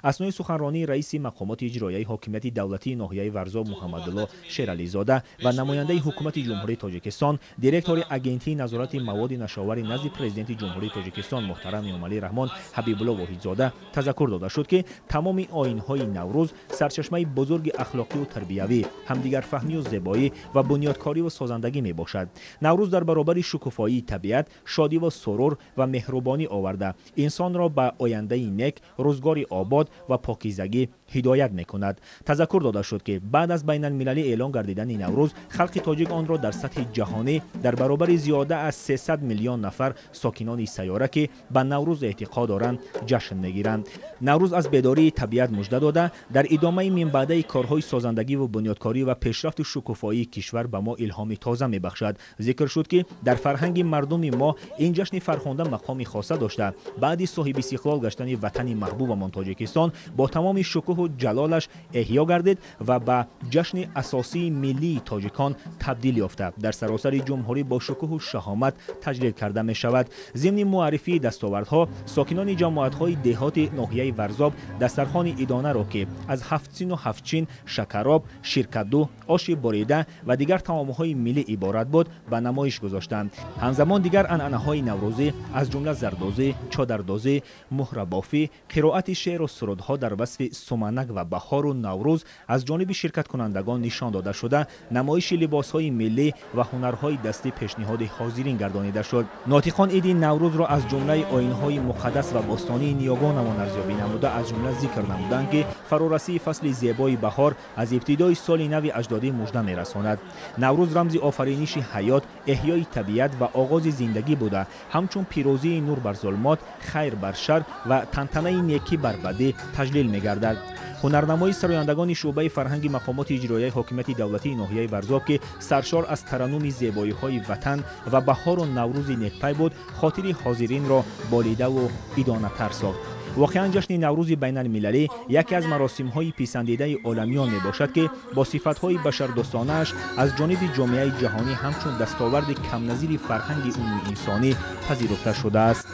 Аснои суханронии раиси мақомоти иҷроияи ҳокимияти давлатии ноҳияи Варзоб Муҳаммадулло Шерализода ва намояндаи ҳукумати Ҷумҳурии Тоҷикистон, директори Агентии назорати маводи нашовари назди Президенти Ҷумҳурии Тоҷикистон муҳтарам Эмомалӣ Раҳмон Ҳабибулло Воҳидзода тазаккур дода шуд, ки тамоми оинҳои Наврӯз сарчашмаи бузурги ахлоқию тарбиявӣ, ҳамдигарфаҳмию зебоӣ ва бунёдкориву созандагӣ мебошад. Наврӯз дар баробари шукуфоии табиат шодиву сурур ва меҳрубонӣ оварда, инсонро ба ояндаи нек, рӯзгори обод ва покизагӣ ҳидоят мекунад. Тазаккур дода шуд, ки баъд аз байналмилалӣ эълон гардидани Наврӯз халқи тоҷик онро дар сатҳи ҷаҳонӣ дар баробари зиёда аз 300 миллион нафар сокинони сайёра, ки ба Наврӯз эътиқод доранд, ҷашн мегиранд. Наврӯз аз бедории табиат мужда дода, дар идомаи минбаъдаи корҳои созандагиву бунёдкорӣ ва пешрафту шукуфоии кишвар ба мо илҳоми тоза мебахшад. Зикр шуд, ки дар фарҳанги мардуми мо ин ҷашни фархунда мақоми хоса дошта, баъди соҳибистиқлол гаштани ватани маҳбубамон Тоҷикистон бо тамоми шукӯҳу ҷалолаш эҳё гардид ва ба ҷашни асосии миллии тоҷикон табдил ёфта, дар саросари ҷумҳурӣ бо шукӯҳу шаҳомат таҷлил карда мешавад. Зимни муаррифии дастовардҳо сокинони ҷамоатҳои деҳоти ноҳияи Варзоб дастархони идонаро, ки аз ҳафтсину ҳафтчин, шакароб, ширкаду, оши борида ва дигар таомҳои миллӣ иборат буд, ба намоиш гузоштанд. Ҳамзамон дигар анъанаҳои наврӯзӣ, аз ҷумла зардозӣ, чодардозӣ, муҳрабофӣ, қироати шеъру сурудҳо дар васфи суманак ва баҳору Наврӯз аз ҷониби ширкаткунандагон нишон дода шуда, намоиши либосҳои миллӣ ва ҳунарҳои дастӣ пешниҳоди ҳозирин гардонида шуд. Нотиқон иди Наврӯзро аз ҷумлаи оинҳои муқаддас ва бостонии ниёгонамон арзёбӣ намуда, аз ҷумла зикр намуданд, ки фарорасии фасли зебои баҳор аз ибтидои соли нави аҷдодӣ мужда мерасонад. Наврӯз рамзи офариниши ҳаёт, эҳёи табиат ва оғози зиндагӣ буда, ҳамчун пирӯзии нур бар зулмот, хайр бар шар ва тантанаи некӣ бар бадӣ таҷлил мегардад. Ҳунарнамои сарояндагони шӯъбаи фарҳанги мақомоти иҷроияи ҳокимияти давлатии ноҳияи Варзоб, ки саршор аз тараннуми зебоиҳои ватан ва баҳору Наврӯзи некпай буд, хотири ҳозиринро болидаву идонатар сохт. Воқеан ҷашни Наврӯзи байналмилалӣ яке аз маросимҳои писандидаи оламиён мебошад, ки бо сифатҳои башардӯстонааш аз ҷониби ҷомеаи ҷаҳонӣ ҳамчун дастоварди камназири фарҳанги умумиинсонӣ пазируфта шудааст.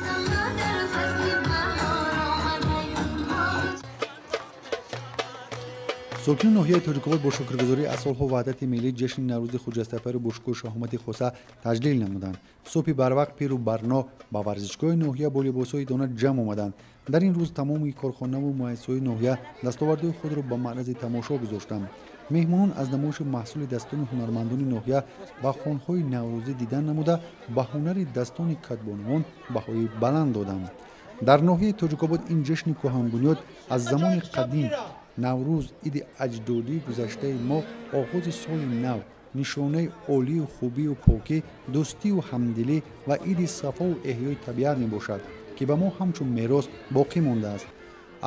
Сокинони ноҳияи Тоҷикобод бо шукргузорӣ аз сулҳу ваҳдати миллӣ ҷашни Наврӯзи хуҷастапайро бо шукӯҳу шаҳомати хоса таҷлил намуданд. Субҳи барвақт пиру барно ба варзишгоҳи ноҳия бо либосҳои идона ҷамъ омаданд. Дар ин рӯз тамоми корхонаву муассисаҳои ноҳия дастовардҳои худро ба маърази тамошо гузоштанд. Меҳмонон аз намоиши маҳсули дастони ҳунармандони ноҳия ва хонҳои наврӯзӣ дидан намуда, ба ҳунари дастони кадбонувон баҳои баланд доданд. Дар ноҳияи Тоҷикобод ин ҷашни кӯҳанбунёд аз замони қадим Наврӯз, иди аҷдодии гузаштаи мо, оғози соли нав, нишонаи олию хубию покӣ, дӯстию ҳамдилӣ ва иди сафову эҳёи табиат мебошад, ки ба мо ҳамчун мерос боқӣ мондааст.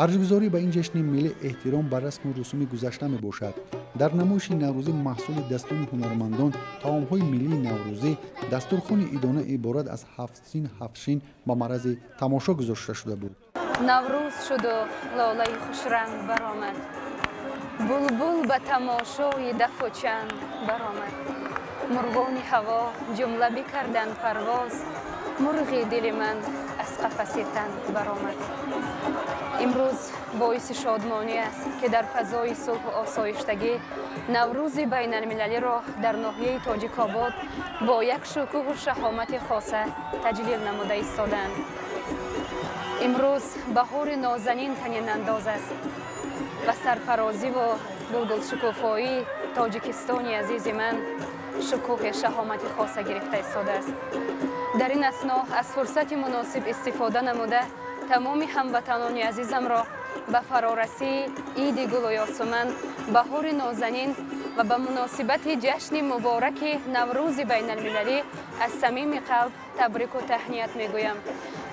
Арҷгузорӣ ба ин ҷашни миллӣ эҳтиром ба расму русуми гузашта мебошад. Дар намоиши наврӯзӣ маҳсули дастони ҳунармандон, таомҳои миллии наврӯзӣ, дастурхони идона иборат аз ҳафтсин ҳафтшин ба маърази тамошо гузошта шуда буд. Наврӯз шуду лолаи хушранг баромад, булбул ба тамошои дафу чанг баромад. Мурғони ҳаво ҷумла бикарданд парвоз, мурғи дили ман аз қафаси танг баромад. Имрӯз боиси шодмонӣ аст, ки дар фазои сулҳу осоиштагӣ Наврӯзи байналмилалиро дар ноҳияи Тоҷикобод бо як шукӯҳу шаҳомати хоса таҷлил намуда истоданд. Имрӯз баҳори нозанин танинандоз аст ва сарфарозиву гулгулшукуфоии Тоҷикистони азизи ман шукӯҳи шаҳомати хоса гирифта истодааст. Дар ин асно аз фурсати муносиб истифода намуда, тамоми ҳамватанони азизамро Ба фарорасии иди гулу ёсуман, баҳори нозанин ва ба муносибати ҷашни мубораки Наврӯзи байналмилалӣ аз самими қалб табрику таҳният мегӯям.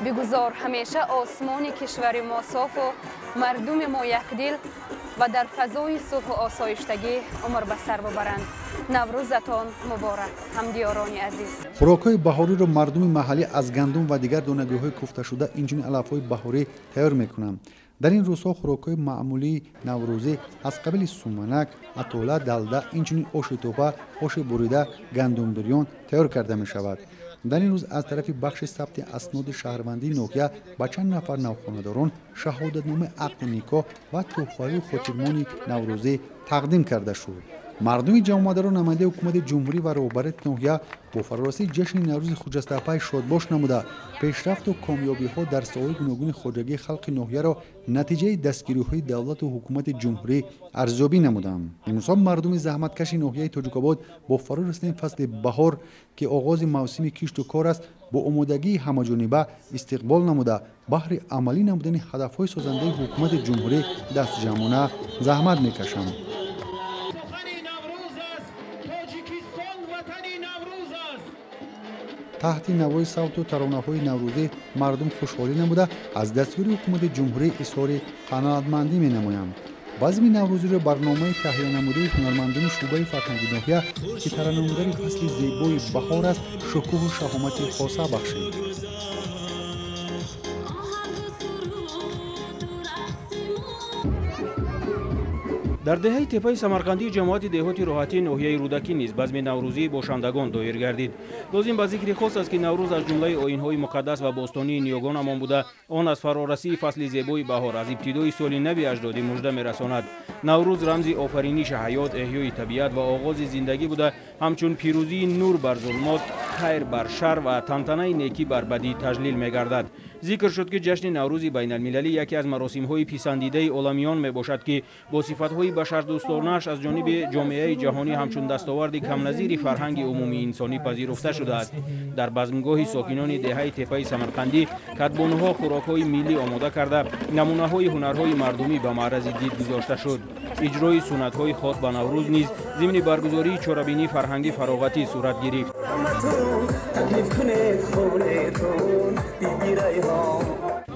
Бигузор ҳамеша осмони кишвари мо софу мардуми мо якдил ва дар фазои сулҳу осоиштагӣ умр ба сар бубаранд. Наврӯзатон муборак, ҳамдиёрони азиз. Хӯрокҳои баҳориро мардуми маҳаллӣ аз гандум ва дигар донагиҳои куфташуда, инчунин алафҳои баҳорӣ тайёр мекунанд. Дар ин рӯзҳо хӯрокҳои маъмулии наврӯзӣ аз қабили суманак, атола, далда, инчунин оши топа, оши бурида, гандумбирён тайёр карда мешавад. Дар ин рӯз аз тарафи бахши сабти асноди шаҳрвандии ноҳия ба чанд нафар навхонадорон шаҳодатномаи ақди никоҳ ва тӯҳфаҳои хотирмони наврӯзӣ тақдим карда шуд. Мардуми ҷамъомадаро намояндаи ҳукумати ҷумҳурӣ ва роҳбарияти ноҳия бо фарорасии ҷашни Наврӯзи хуҷастапай шодбош намуда, пешрафту комёбиҳо дар соҳаҳои гуногуни хоҷагии халқи ноҳияро натиҷаи дастгириҳои давлату ҳукумати ҷумҳурӣ арзёбӣ намуданд. Имрӯзҳо мардуми заҳматкаши ноҳияи Тоҷикобод бо фаро расидани фасли баҳор, ки оғози мавсими кишту кор аст, бо омодагии ҳамаҷониба истиқбол намуда, баҳри амалӣ намудани ҳадафҳои созандаи ҳукумати ҷумҳурӣ дастҷамъона заҳмат мекашанд. Таҳти навои савту таронаҳои наврӯзӣ мардум хушҳолӣ намуда, аз дастгири ҳукумати ҷумҳурӣ изҳори қаноатмандӣ менамоянд. Базми наврӯзиро барномаи таҳиянамудаи ҳунармандони шӯъбаи фарҳанги ноҳия, ки тараннумгари фасли зебои баҳор аст, шукӯҳу шаҳомати хоса бахшид. Дар деҳаи теппаи самарқандии ҷамоати деҳоти роҳатии ноҳияи Рӯдакӣ низ базми наврӯзии бошандагон доир гардид. Лозим ба зикри хос аст, ки Наврӯз аз ҷумлаи оинҳои муқаддас ва бостонии ниёгонамон буда, он аз фарорасии фасли зебои баҳор, аз ибтидои соли нави аҷдодӣ мужда мерасонад. Наврӯз рамзи офариниши ҳаёт, эҳёи табиат ва оғози зиндагӣ буда, ҳамчун пирӯзии нур бар зулмот, хайр бар шар ва тантанаи некӣ бар бадӣ таҷлил мегардад. Зикр шуд, ки ҷашни Наврӯзи байналмилалӣ яке аз маросимҳои писандидаи оламиён мебошад, ки бо сифатҳои башардӯстонааш аз ҷониби ҷомеаи ҷаҳонӣ ҳамчун дастоварди камназири фарҳанги умумии инсонӣ пазируфта шудааст. Дар базмгоҳи сокинони деҳаи теппаи самарқандӣ кадбонуҳо хӯрокҳои миллӣ омода карда, намунаҳои ҳунарҳои мардумӣ ба маърази дид гузошта шуд. Иҷрои суннатҳои хос ба Наврӯз низ зимни баргузории чорабинии фарҳангӣ фароғатӣ сурат гирифт.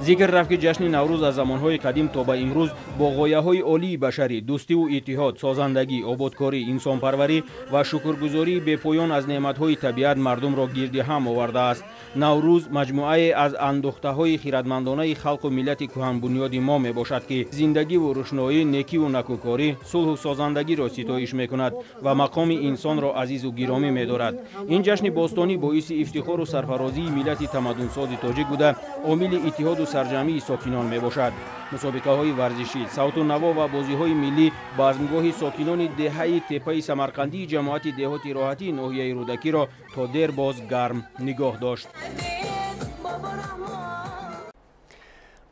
Зикр рафт, ки ҷашни Наврӯз аз замонҳои қадим то ба имрӯз бо ғояҳои олии башарӣ, дӯстиву иттиҳод, созандагӣ, ободкорӣ, инсонпарварӣ ва шукргузории бепоён аз неъматҳои табиат мардумро гирди ҳам овардааст. Наврӯз маҷмӯае аз андохтаҳои хиратмандонаи халқу миллати кӯҳанбунёди мо мебошад, ки зиндагиву рӯшноӣ, некиву накӯкорӣ, сулҳу созандагиро ситоиш мекунад ва мақоми инсонро азизу гиромӣ медорад. Ин ҷашни бостонӣ боиси ифтихору сарфарозии миллати тамаддунсози тоҷик буда, омили иттиҳоду сарҷамъии сокинон мебошад. Мусобиқаҳои варзишӣ, савту наво ва бозиҳои миллӣ базмгоҳи сокинони деҳаи теппаи самарқандии ҷамоати деҳоти роҳатии ноҳияи Рӯдакиро то дер боз гарм нигоҳ дошт.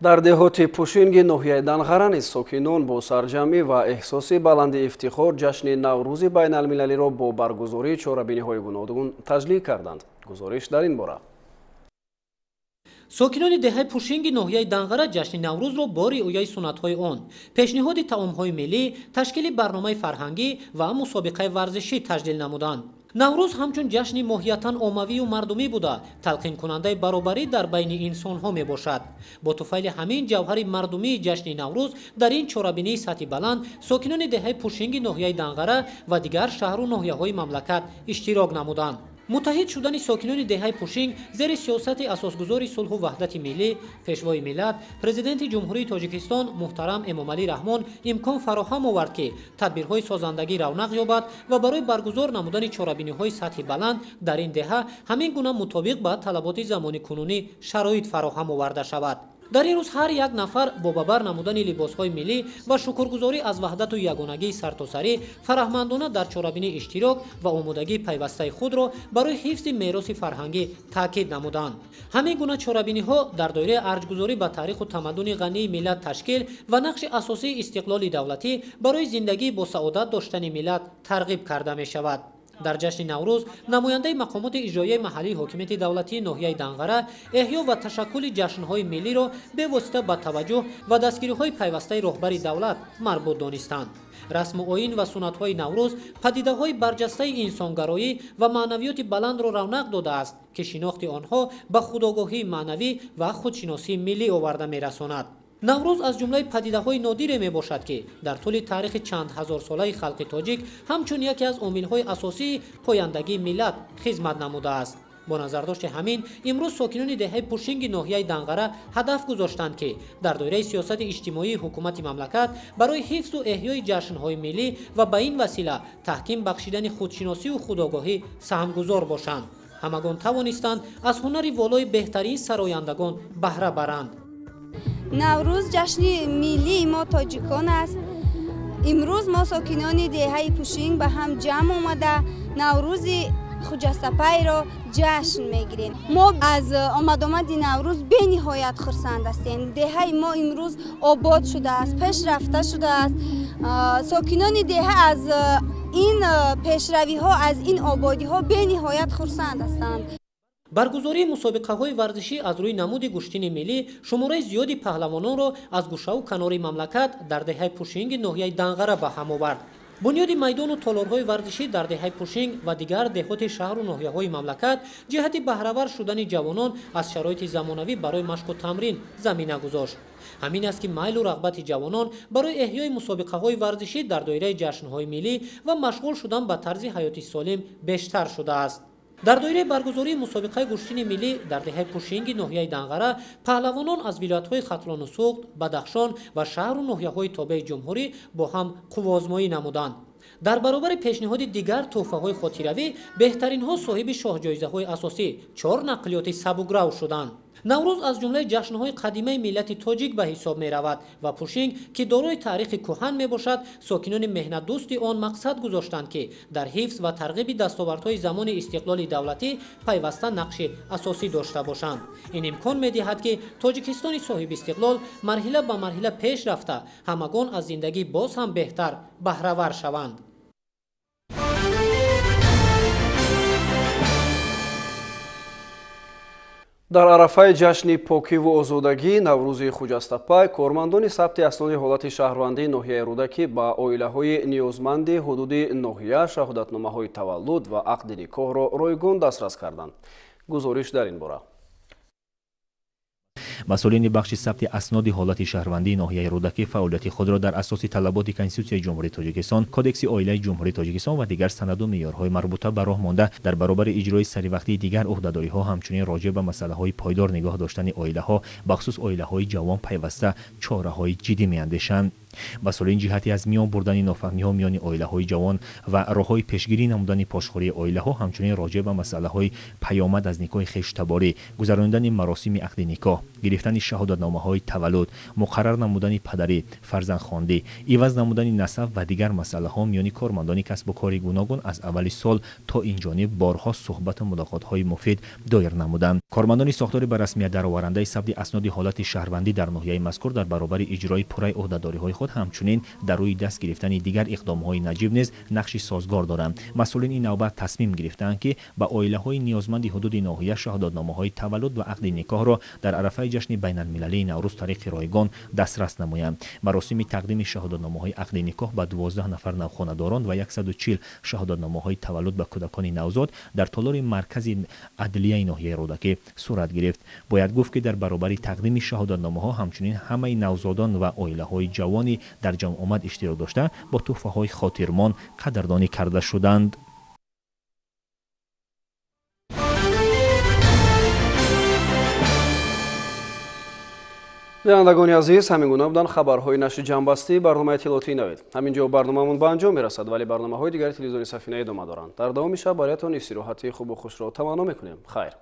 Дар деҳоти Пушинги ноҳияи Данғара низ сокинон бо сарҷамъӣ ва эҳсоси баланди ифтихор ҷашни Наврӯзи байналмилалиро бо баргузории чорабиниҳои гуногун таҷлил карданд. Гузориш дар ин бора. Сокинони деҳаи Пушинги ноҳияи Данғара ҷашни Наврӯзро бо риояи суннатҳои он, пешниҳоди таомҳои миллӣ, ташкили барномаи фарҳангӣ ва мусобиқаи варзишӣ таҷлил намуданд. Наврӯз ҳамчун ҷашни моҳиятан оммавию мардумӣ буда, талқинкунандаи баробарӣ дар байни инсонҳо мебошад. Бо туфайли ҳамин ҷавҳари мардумии ҷашни Наврӯз дар ин чорабинии сатҳи баланд сокинони деҳаи Пушинги ноҳияи Данғара ва дигар шаҳру ноҳияҳои мамлакат иштирок намуданд. Муттаҳид шудани сокинони деҳаи Пушинг зери сиёсати асосгузори сулҳу ваҳдати миллӣ, пешвои миллат, президенти Ҷумҳурии Тоҷикистон муҳтарам Эмомалӣ Раҳмон имкон фароҳам овард, ки тадбирҳои созандагӣ равнақ ёбад ва барои баргузор намудани чорабиниҳои сатҳи баланд дар ин деҳа ҳамин гуна мутобиқ ба талаботи замони кунунӣ шароит фароҳам оварда шавад. Дар ин рӯз ҳар як нафар бо ба бар намудани либосҳои миллӣ ва шукргузорӣ аз ваҳдату ягонагии сартосарӣ фараҳмандона дар чорабинӣ иштирок ва омодагии пайвастаи худро барои ҳифзи мероси фарҳангӣ таъкид намуданд. Ҳамин гуна чорабиниҳо дар доираи арҷгузорӣ ба таъриху тамаддуни ғании миллат ташкил ва нақши асосии истиқлоли давлатӣ барои зиндагии босаодат доштани миллат тарғиб карда мешавад. Дар ҷашни Наврӯз намояндаи мақомоти иҷроияи маҳаллии ҳокимияти давлатии ноҳияи Данғара эҳё ва ташаккули ҷашнҳои миллиро бевосита ба таваҷҷӯҳ ва дастгириҳои пайвастаи роҳбари давлат марбут донистанд. Расму оин ва суннатҳои Наврӯз падидаҳои барҷастаи инсонгароӣ ва маънавиёти баландро равнақ додааст, ки шинохти онҳо ба худогоҳии маънавӣ ва худшиносии миллӣ оварда мерасонад. Наврӯз аз ҷумлаи падидаҳои нодире мебошад, ки дар тӯли таърихи чанд ҳазорсолаи халқи тоҷик ҳамчун яке аз омилҳои асосии пояндагии миллат хизмат намудааст. Бо назардошти ҳамин, имрӯз сокинони деҳаи Пушинги ноҳияи Данғара ҳадаф гузоштанд, ки дар доираи сиёсати иҷтимоии ҳукумати мамлакат барои ҳифзу эҳёи ҷашнҳои миллӣ ва ба ин васила таҳким бахшидани худшиносию худогоҳӣ саҳмгузор бошанд. Ҳамагон тавонистанд аз ҳунари волои беҳтарин сарояндагон баҳра баранд. Наврӯз ҷашни миллии мо тоҷикон аст. Имрӯз мо сокинони деҳаи Пушинг ба ҳам ҷамъ омада Наврӯзи Хуҷастапайро ҷашн мегирем. Мо аз омадомади Наврӯз бениҳоят хурсанд ҳастем. Деҳаи мо имрӯз обод шудааст, пешрафта шудааст. Сокинони деҳа аз ин пешравиҳо, аз ин ободиҳо бениҳоят хурсанд ҳастанд. Баргузории мусобиқаҳои варзишӣ аз рӯи намуди гӯштини миллӣ шумораи зиёди паҳлавононро аз гӯшаву канори мамлакат дар деҳаи Пушинги ноҳияи Данғара ба ҳам овард. Бунёди майдону толорҳои варзишӣ дар деҳаи Пушинг ва дигар деҳоти шаҳру ноҳияҳои мамлакат ҷиҳати баҳравар шудани ҷавонон аз шароити замонавӣ барои машқу тамрин замина гузошт. Ҳамин аст, ки майлу рағбати ҷавонон барои эҳёи мусобиқаҳои варзишӣ дар доираи ҷашнҳои миллӣ ва машғул шудан ба тарзи ҳаёти солим бештар шудааст. Дар доираи баргузории мусобиқаи гӯштини миллӣ дар деҳаи Пушинги ноҳияи Данғара паҳлавонон аз вилоятҳои Хатлону Суғд, Бадахшон ва шаҳру ноҳияҳои тобеи ҷумҳурӣ бо ҳам қувваозмоӣ намуданд. Дар баробари пешниҳоди дигар тӯҳфаҳои хотиравӣ беҳтаринҳо соҳиби шоҳҷоизаҳои асосӣ 4 нақлиёти сабукрав шуданд. Наврӯз аз ҷумлаи ҷашнҳои қадимаи миллати тоҷик ба ҳисоб меравад ва Пушинг, ки дорои таърихи кӯҳан мебошад, сокинони меҳнатдӯсти он мақсад гузоштанд, ки дар ҳифз ва тарғиби дастовардҳои замони истиқлоли давлатӣ пайваста нақши асосӣ дошта бошанд. Ин имкон медиҳад, ки Тоҷикистони соҳибистиқлол марҳила ба марҳила пеш рафта, ҳамагон аз зиндагӣ боз ҳам беҳтар баҳравар шаванд. Дар арафаи ҷашни покиву озодагӣ Наврӯзи Хуҷастапай кормандони сабти асноди ҳолати шаҳрвандии ноҳияи Рӯдакӣ ба оилаҳои ниёзманди ҳудуди ноҳия шаҳодатномаҳои таваллуд ва ақди никоҳро ройгон дастрас карданд. Гузориш дар ин бора. Масъулини бахши сабти асноди ҳолати шаҳрвандии ноҳияи Рӯдакӣ фаъолияти худро дар асоси талаботи Конститутсияи Ҷумҳурии Тоҷикистон, Кодекси оилаи Ҷумҳурии Тоҷикистон ва дигар санаду меъёрҳои марбута ба роҳ монда, дар баробари иҷрои саривақтии дигар ӯҳдадориҳо ҳамчунин роҷеъ ба масъалаҳои пойдор нигоҳ доштани оилаҳо, бахусус оилаҳои ҷавон пайваста чораҳои ҷиддӣ меандешанд. Масъулин ҷиҳати аз миён бурдани нофаҳмиҳо миёни оилаҳои ҷавон ва роҳҳои пешгирӣ намудани пошхӯрии оилаҳо ҳамчунин роҷеъ ба масъалаҳои паёмад аз никоҳи хештаборӣ, гузаронидани маросими ақди никоҳ, гирифтани шаҳодатномаҳои таваллуд, муқаррар намудани падарӣ, фарзандхондӣ, иваз намудани насаб ва дигар масъалаҳо миёни кормандони касбу кори гуногун аз аввали сол то ин ҷониб борҳо суҳбату мулоқотҳои муфид доир намуданд. Кормандони сохтори ба расмият дароварандаи сабти асноди ҳолати шаҳрвандӣ дар ноҳияи мазкур дар баробари иҷрои пурраи ӯҳдадориҳои худ ҳамчунин дар рӯи даст гирифтани дигар иқдомҳои наҷиб низ нақши созгор доранд. Масъулин ин навбат тасмим гирифтаанд, ки ба оилаҳои ниёзманди ҳудуди ноҳия шаҳодатномаҳои таваллуд ва ақди никоҳро дар арафаи ҷашни байналмилалии Наврӯз тариқи ройгон дастрас намоянд. Маросими тақдими шаҳодатномаҳои ақди никоҳ ба 12 нафар навхонадорон ва 140 шаҳодатномаҳои таваллуд ба кӯдакони навзод дар толори маркази адлияи ноҳияи Рӯдакӣ сурат гирифт. Бояд гуфт, ки дар баробари тақдими шаҳодатномаҳо ҳамчунин ҳамаи навзодон ва оилаҳои ҷавони дар ҷамъомад иштирок дошта бо тӯҳфаҳои хотирмон қадрдонӣ карда шуданд. Бинандагони азиз, ҳамин гуна буданд хабарҳои нашри ҷамъбастии барномаи иттилоотии Навид. Ҳамин ҷо барномаамон ба анҷом мерасад, вале барномаҳои дигари телевизиони Сафина идома доранд. Дар давоми шаб бароятон истироҳати хубу хушро таманно мекунем. Хайр.